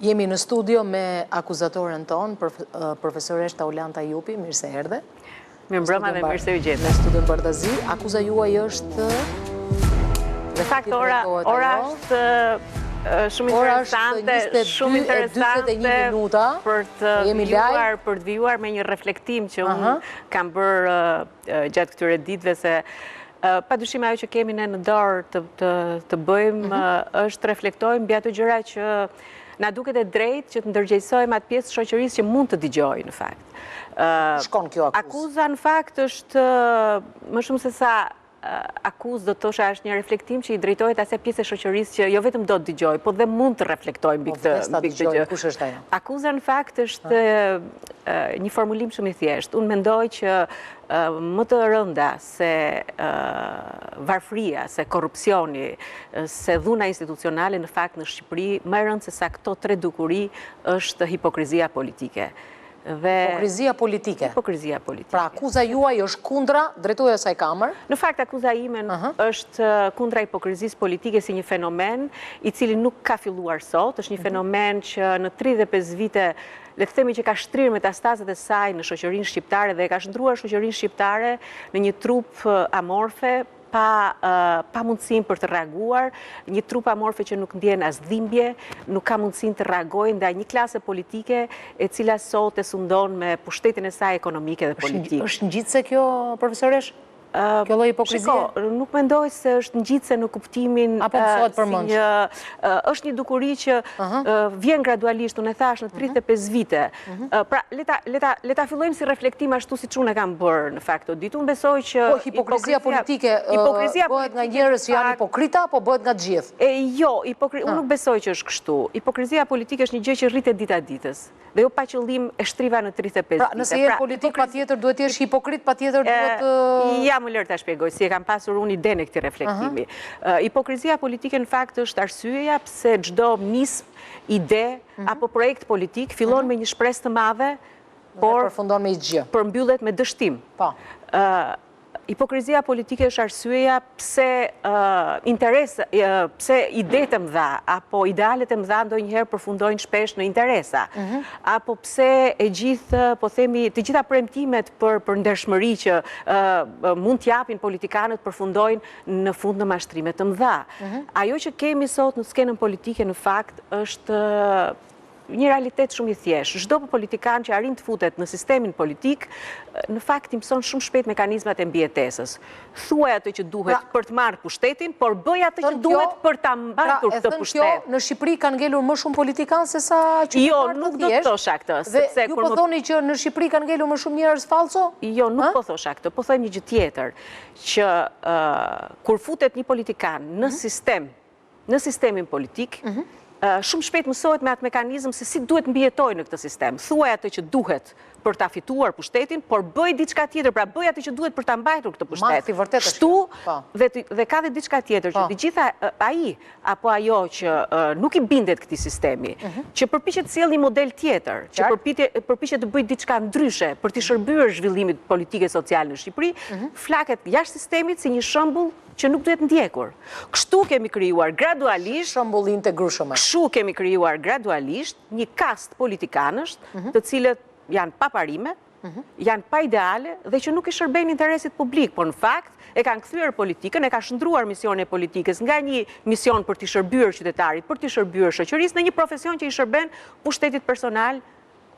Jemi në studio me akuzatoren tonë, profesoreshë Taulanta Jupi, mirë se erdhe. Mirëmbrëma dhe mirë se ju gjeta. Në studion Bardhazi, akuza juaj është... Në fakt, ora, ora është shumë interesante, shumë interesante minuta, për të vijuar, për të vijuar me një reflektim që unë kam bërë gjatë këtyre ditëve se pa dyshim ajo që kemi ne në dorë të, të, të bëjmë mhm. është të reflektojmë mbi ato gjëra që na duket e drejtë që të ndërgjegjësojmë atë pjesë të shoqërisë që mund të dëgjojë në fakt. Shkon kjo akuzë? Akuza në fakt është më shumë se sa akuzë do të thosha është një reflektim që i drejtohet asaj pjese të shoqërisë që jo vetëm do të dëgjojë, po dhe mund të reflektojë mbi po, këtë mbi këtë gjë. Kush është ajo? Akuza në fakt është një formulim shumë i thjeshtë. Unë mendoj që më të rënda se varfëria, se korrupsioni, se dhuna institucionale në fakt në Shqipëri, më e rëndë se sa këto tre dukuri është hipokrizia politike. Dhe hipokrizia politike. Hipokrizia politike. Pra akuza juaj është kundra, drejtoju asaj kamere? Në fakt akuza ime është kundra hipokrizisë politike si një fenomen i cili nuk ka filluar sot, është një mhm. fenomen që në 35 vite le të themi që ka shtrirë metastazet e saj në shoqërinë shqiptare dhe e ka shndërruar shoqërinë shqiptare në një trupë amorfe pa pa mundësinë për të reaguar, një trupë amorfe që nuk ndjen as dhimbje, nuk ka mundësinë të reagojë ndaj një klase politike e cila sot e sundon me pushtetin e saj ekonomike dhe politik. Është ngjitëse kjo, profesoreshë? Kjo lloj hipokrizie? Shiko, nuk mendoj se është ngjitëse në kuptimin Apo mësohet përmendsh? Si një, është një dukuri që vjen gradualisht, unë e thashë në 35 vite. Mhm. Pra, le ta, le ta, le ta fillojmë si reflektim ashtu siç unë e kam bërë në fakt këto ditë. Unë besoj që Po hipokrizia politike hipokrizia bëhet nga njerëz që janë hipokrita apo bëhet nga të gjithë? E, jo, hipokri, unë nuk besoj që është kështu. Hipokrizia politike është një gjë që rritet dita ditës. Dhe jo pa qëllim e shtriva në 35 pra, vite. Nëse je në pra, politikë patjetër duhet të jesh hipokrit, patjetër duhet të... Ja, më lër ta shpjegoj, si e kam pasur unë idenë e këtij reflektimi. Hipokrizia politike në fakt është arsyeja pse çdo nismë, ide, mhm. apo projekt politik fillon mhm. me një shpresë të madhe, por përfundon me hiç gjë. Përmbyllet me dështim. Po. Hipokrizia politike është arsyeja pse interes, pse idetë e mëdha apo idealet e mëdha ndonjëherë përfundojnë shpesh në interesa. Mhm. Apo pse e gjithë, po themi, të gjitha premtimet për për ndershmëri që mund të japin politikanët përfundojnë në fund në mashtrime të mëdha. Mhm. Ajo që kemi sot në skenën politike në fakt është një realitet shumë i thjeshtë. Çdo politikan që arrin të futet në sistemin politik, në fakt i mëson shumë shpejt mekanizmat e mbijetesës. Thuaj atë që duhet pra, për të marrë pushtetin, por bëj atë që duhet për ta pra, mbajtur këtë pushtet. Kjo, në Shqipëri kanë ngelur më shumë politikanë se sa qytetarë jo, të nuk do të thosha këtë. Dhe ju po thoni që në Shqipëri kanë ngelur më shumë njerëz fallco? Jo, nuk po thosha këtë, po them një gjë tjetër, që kur futet një politikan në mhm. sistem në sistemin politik, mhm. shumë shpejt mësohet me atë mekanizëm se si duhet mbijetojë në këtë sistem. Thuaj atë që duhet për ta fituar pushtetin, por bëj diçka tjetër, pra bëj atë që duhet për ta mbajtur këtë pushtet. Kështu po. dhe, dhe ka dhe diçka tjetër, që po. të gjitha ai apo ajo që nuk i bindet këtij sistemi, mhm. që përpiqet të sjellë një model tjetër, që përpiqet të bëjë diçka ndryshe për t'i shërbyer zhvillimit politik e social në Shqipëri, mhm. flaket jashtë sistemit si një shembull që nuk duhet ndjekur. Kështu kemi krijuar gradualisht Shembull i integrueshëm. Kështu kemi krijuar gradualisht një kastë politikanësh, mhm. të cilët janë pa parime, mhm. janë pa ideale dhe që nuk i shërbejnë interesit publik, por në fakt e kanë kthyer politikën, e ka shndërruar misionin e politikës nga një mision për t'i shërbyer qytetarit, për t'i shërbyer shoqërisë në një profesion që i shërben pushtetit personal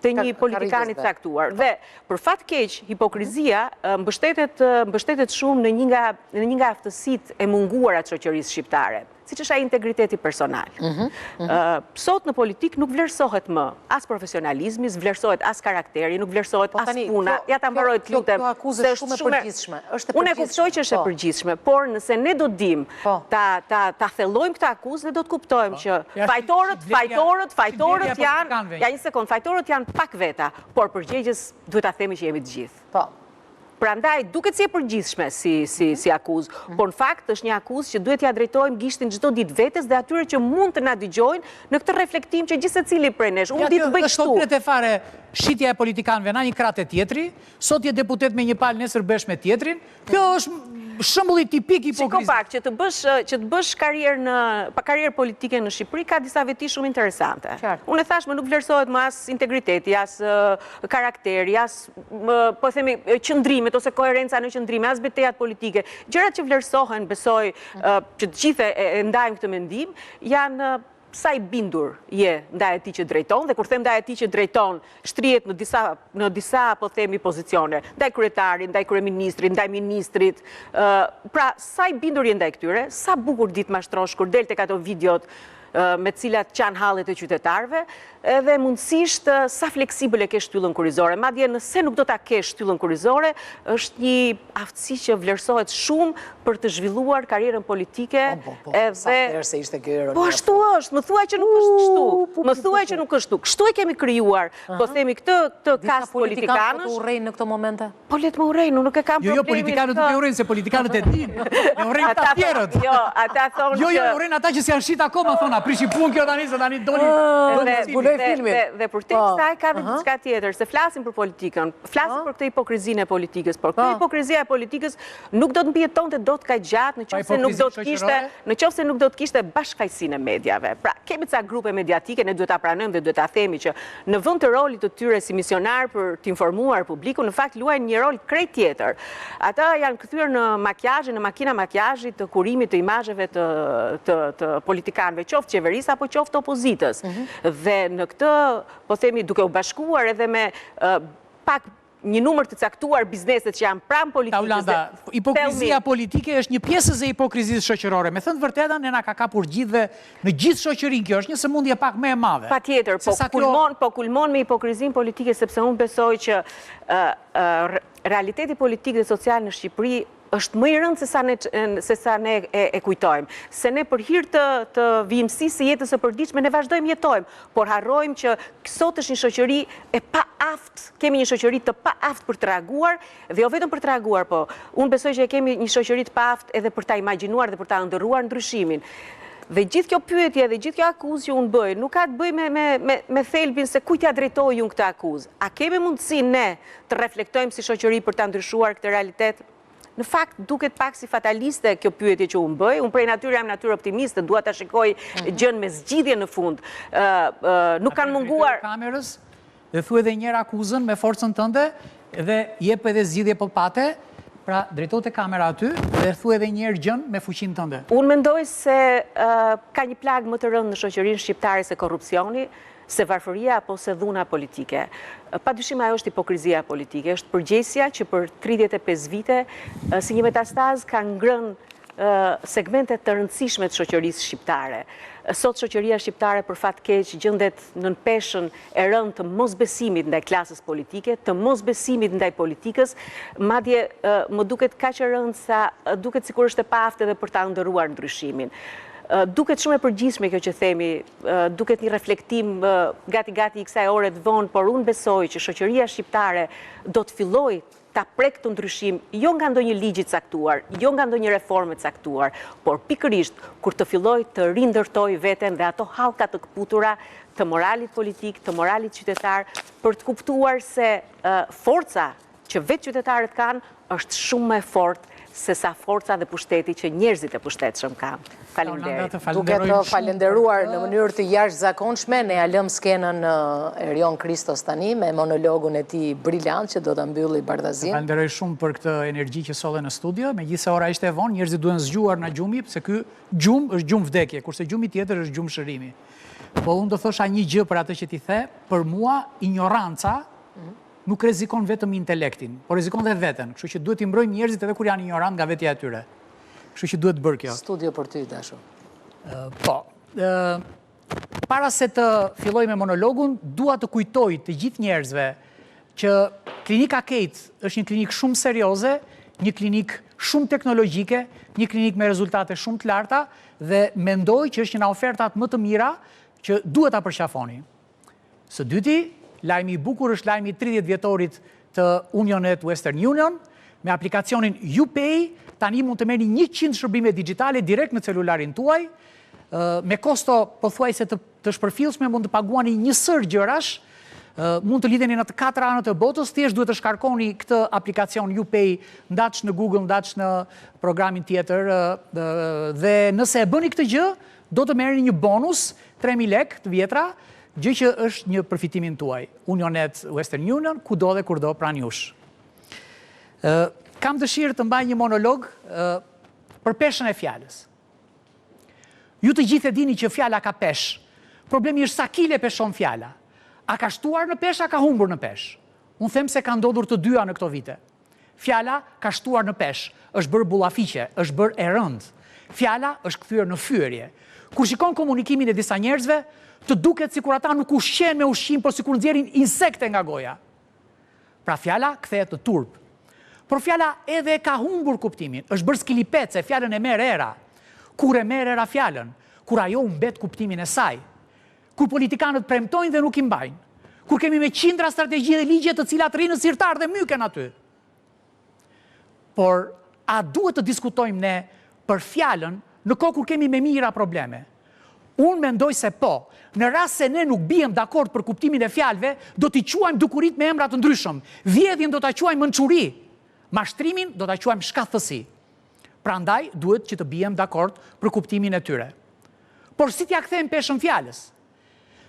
të një politikani të caktuar. Dhe për fat keq, hipokrizia mbështetet mbështetet shumë në një nga në një nga aftësitë e munguara të shoqërisë shqiptare, siç është ai integriteti personal. Mhm, mhm. Sot në politikë nuk vlerësohet më as profesionalizmi, s'vlerësohet as karakteri, nuk vlerësohet po as puna. Ja ta mbaroj të lutem. Kjo akuzë është shumë e përgjithshme. Është e përgjithshme. Unë e kuptoj që është e po. përgjithshme, por nëse ne do dimë po. ta ta ta thellojmë këtë akuzë, ne do të kuptojmë po. që fajtorët, fajtorët, fajtorët janë, ja një sekond, fajtorët janë pak veta, por përgjegjës duhet ta themi që jemi të gjithë. Po. Prandaj duket si e përgjithshme si si si akuzë, mhm. por në fakt është një akuzë që duhet t'ia drejtojmë gishtin çdo ditë vetes dhe atyre që mund të na dëgjojnë në këtë reflektim që gjithsecili prej nesh, unë di të bëj kështu. Është konkrete fare shitja e politikanëve nga një krah te tjetri, sot je deputet me një palë, nesër bëhesh me tjetrin. Kjo është. shembulli tipik i hipokrizisë. Shiko pak, që të bësh, që të bësh karrierë në, pa karrierë politike në Shqipëri, ka disa veti shumë interesante. Unë e thashë, më nuk vlerësohet më as integriteti, as karakteri, as, po themi, qëndrimet ose koherenca në qëndrime, as betejat politike. Gjërat që vlerësohen, besoj, që të gjithë e ndajmë këtë mendim, janë sa i bindur je ndaj atij që drejton dhe kur them ndaj atij që drejton, shtrihet në disa në disa po themi pozicione, ndaj kryetarit, ndaj kryeministrit, ndaj ministrit, pra sa i bindur je ndaj këtyre, sa bukur di të mashtrosh kur del tek ato videot me të cilat qan hallet e qytetarëve, edhe mundësisht sa fleksibël e ke shtyllën kurrizore. Madje nëse nuk do ta kesh shtyllën kurrizore, është një aftësi që vlerësohet shumë për të zhvilluar karrierën politike po, po, po, edhe sa herë se ishte kjo ironia. Po ashtu është, më thuaj që nuk është kështu. Më thuaj që nuk është kështu. Kështu e kemi krijuar. Po themi këtë këtë kastë politikanësh. Po të urrejnë në këto momente? Po le të më urrejnë, unë nuk e kam jo, jo, problemin. Jo, politikanët nuk e urrejnë se politikanët e dinë. E urrejnë ata tjerët. Jo, ata thonë Jo, jo, urrejnë ata që s'janë shit akoma thonë, prishi punë kjo tani se tani doli. Dhe zbuloi filmin. Dhe përtej kësaj ka dhe diçka tjetër, se flasim për politikën, flasim për këtë hipokrizinë e politikës, por kjo hipokrizia e politikës nuk do të mbijetonte dot kaq gjatë në qoftë se nuk do të kishte, në qoftë se nuk do të kishte bashkëfajësinë e mediave. Pra, kemi ca grupe mediatike, ne duhet ta pranojmë dhe duhet ta themi që në vend të rolit të tyre si misionar për të informuar publikun, në fakt luajnë një rol krejt tjetër. Ata janë kthyer në makiazhe, në makina makiazhi të kurimit të imazheve të të të politikanëve, qoftë qeverisë apo qoftë opozitës. Mhm. Dhe në këtë, po themi, duke u bashkuar edhe me pak një numër të caktuar bizneset që janë pranë politikës Taulanda, hipokrizia politike është një pjesëz e hipokrizisë shoqërore. Me thënë të vërtetën, ne na ka kapur gjithëve në gjithë shoqërinë kjo, është një sëmundje pak më e madhe. Patjetër, po kulmon, po kulmon me hipokrizinë politike sepse unë besoj që realiteti politik dhe social në Shqipëri është më i rëndë se sa ne se sa ne e, e kujtojmë. Se ne për hir të të vijimësisë së jetës së përditshme ne vazhdojmë jetojmë, por harrojmë që sot është një shoqëri e paaftë, kemi një shoqëri të paaftë për të reaguar dhe jo vetëm për të reaguar, po unë besoj që e kemi një shoqëri të paaftë edhe për ta imagjinuar dhe për ta ëndërruar ndryshimin. Dhe gjithë kjo pyetje dhe gjithë kjo akuzë që unë bëj, nuk ka të bëjë me me me me thelbin se kujt ia drejtoj unë këtë akuzë. A kemi mundësi ne të reflektojmë si shoqëri për ta ndryshuar këtë realitet? Në fakt, duket pak si fataliste kjo pyetje që unë bëj. Unë prej natyre jam natyrë optimiste, dua ta shikoj mhm. gjënë me zgjidhje në fund. Nuk kanë munguar... Kamerës, dhe thuaj edhe njëherë akuzën me forcën tënde, dhe jep edhe zgjidhje po pate, pra drejtohu te kamera aty, dhe thuaj edhe njëherë gjënë me fuqinë tënde. Unë mendoj se ka një plagë më të rëndë në shoqërinë shqiptare se korrupsioni, se varfëria apo se dhuna politike. Pa dyshim ajo është hipokrizia politike, është përgjegjësia që për 35 vite si një metastazë ka ngrënë segmente të rëndësishme të shoqërisë shqiptare. Sot shoqëria shqiptare për fat keq gjendet nën peshën e rëndë të mosbesimit ndaj klasës politike, të mosbesimit ndaj politikës, madje më duket kaq e rëndë sa duket sikur është e paaftë edhe për ta ëndërruar ndryshimin. Duket shumë e përgjithshme kjo që themi, duket një reflektim gati gati i kësaj ore të vonë, por unë besoj që shoqëria shqiptare do të fillojë ta prekë këtë ndryshim jo nga ndonjë ligj i caktuar, jo nga ndonjë reformë e caktuar, por pikërisht kur të fillojë të rindërtojë veten dhe ato hallka të këputura të moralit politik, të moralit qytetar, për të kuptuar se forca që vetë qytetarët kanë është shumë më e fortë se sa forca dhe pushteti që njerëzit e pushtetshëm kanë. Faleminderit. Duke të falenderuar në mënyrë të jashtëzakonshme, ne ia lëmë skenën Erion Kristos tani me monologun e tij brilant që do ta mbylli Bardhazin. Të falenderoj shumë për këtë energji që solle në studio, megjithëse ora ishte e vonë, njerëzit duhen zgjuar nga gjumi, sepse ky gjumë është gjumë vdekje, kurse gjumi tjetër është gjumë shërimi. Po unë do thosha një gjë për atë që ti the, për mua injoranca nuk rrezikon vetëm intelektin, por rrezikon dhe veten, kështu që duhet t'i mbrojmë njerëzit edhe kur janë injorantë nga vetja e tyre. Kështu që duhet bërë kjo. Studio për ty, dashur. Po. Para se të filloj me monologun, dua të kujtoj të gjithë njerëzve që klinika Kate është një klinikë shumë serioze, një klinikë shumë teknologjike, një klinikë me rezultate shumë të larta dhe mendoj që është një nga ofertat më të mira që duhet ta përqafoni. Së dyti, lajmi i bukur është lajmi i 30 vjetorit të Unionet Western Union, me aplikacionin UPay, tani mund të merrni 100 shërbime digjitale direkt në celularin tuaj, me kosto pothuajse të, të shpërfillshme mund të paguani një sërë gjërash, Mund të lidheni në të katër anët e botës, thjesht duhet të shkarkoni këtë aplikacion YouPay, ndaç në Google, ndaç në programin tjetër dhe nëse e bëni këtë gjë, do të merrni një bonus 3000 lekë të vjetra, gjë që është një përfitimin tuaj. Unionet Western Union, kudo dhe kurdo pranë jush. Kam dëshirë të mbaj një monolog për peshën e fjalës. Ju të gjithë e dini që fjala ka peshë. Problemi është sa kile peshon fjala. A ka shtuar në peshë, a ka humbur në peshë? Unë them se ka ndodhur të dyja në këto vite. Fjala ka shtuar në peshë, është bërë bullafiqe, është bërë e rëndë. Fjala është kthyer në fyerje. Kur shikon komunikimin e disa njerëzve, të duket sikur ata nuk ushqehen me ushqim, por sikur nxjerrin insekte nga goja. Pra fjala kthehet në turp. Por fjala edhe e ka humbur kuptimin, është bërë skilipece, fjalën e merr era. Kur e merr era fjalën? Kur ajo humbet kuptimin e saj. Kur politikanët premtojnë dhe nuk i mbajnë. Kur kemi me qindra strategji dhe ligje të cilat rrinë në sirtar dhe myken aty. Por a duhet të diskutojmë ne për fjalën në kohë kur kemi me mijëra probleme? Unë mendoj se po. Në rast se ne nuk biem dakord për kuptimin e fjalëve, do t'i quajmë dukuritë me emra të ndryshëm. Vjedhjen do ta quajmë mençuri. Mashtrimin do ta quajmë shkathtësi. Prandaj duhet që të biem dakord për kuptimin e tyre. Por si t'ia kthejmë peshën fjalës?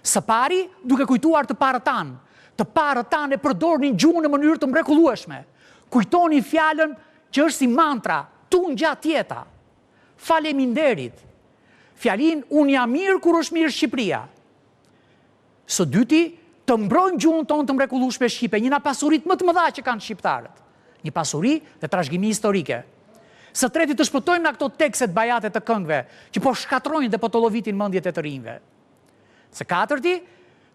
Së pari, duke kujtuar të parët tanë. Të parët tanë e përdornin gjuhën në mënyrë të mrekullueshme. Kujtonin fjalën që është si mantra, Tungjatjeta. Jeta. Faleminderit. Fjalinë unë jam mirë kur është mirë Shqipëria. Së dyti, të mbrojmë gjuhën tonë të mrekullueshme shqipe, një nga pasuritë më të mëdha që kanë shqiptarët. Një pasuri dhe trashëgimi historike. Së treti, të shpëtojmë nga këto tekstet bajate të këngëve, që po shkatërrojnë dhe po tollovitin mendjet e të rinjve. Së katërti,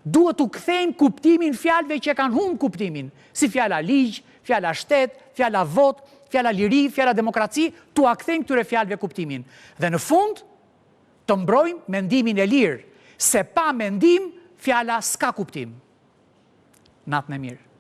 duhet t'u kthejmë kuptimin fjalëve që e kanë humbë kuptimin, si fjala ligj, fjala shtet, fjala votë, fjala liri, fjala demokraci, t'ua kthejmë këtyre fjalëve kuptimin. Dhe në fund, të mbrojmë mendimin e lirë, se pa mendim fjala s'ka kuptim. Natën e mirë.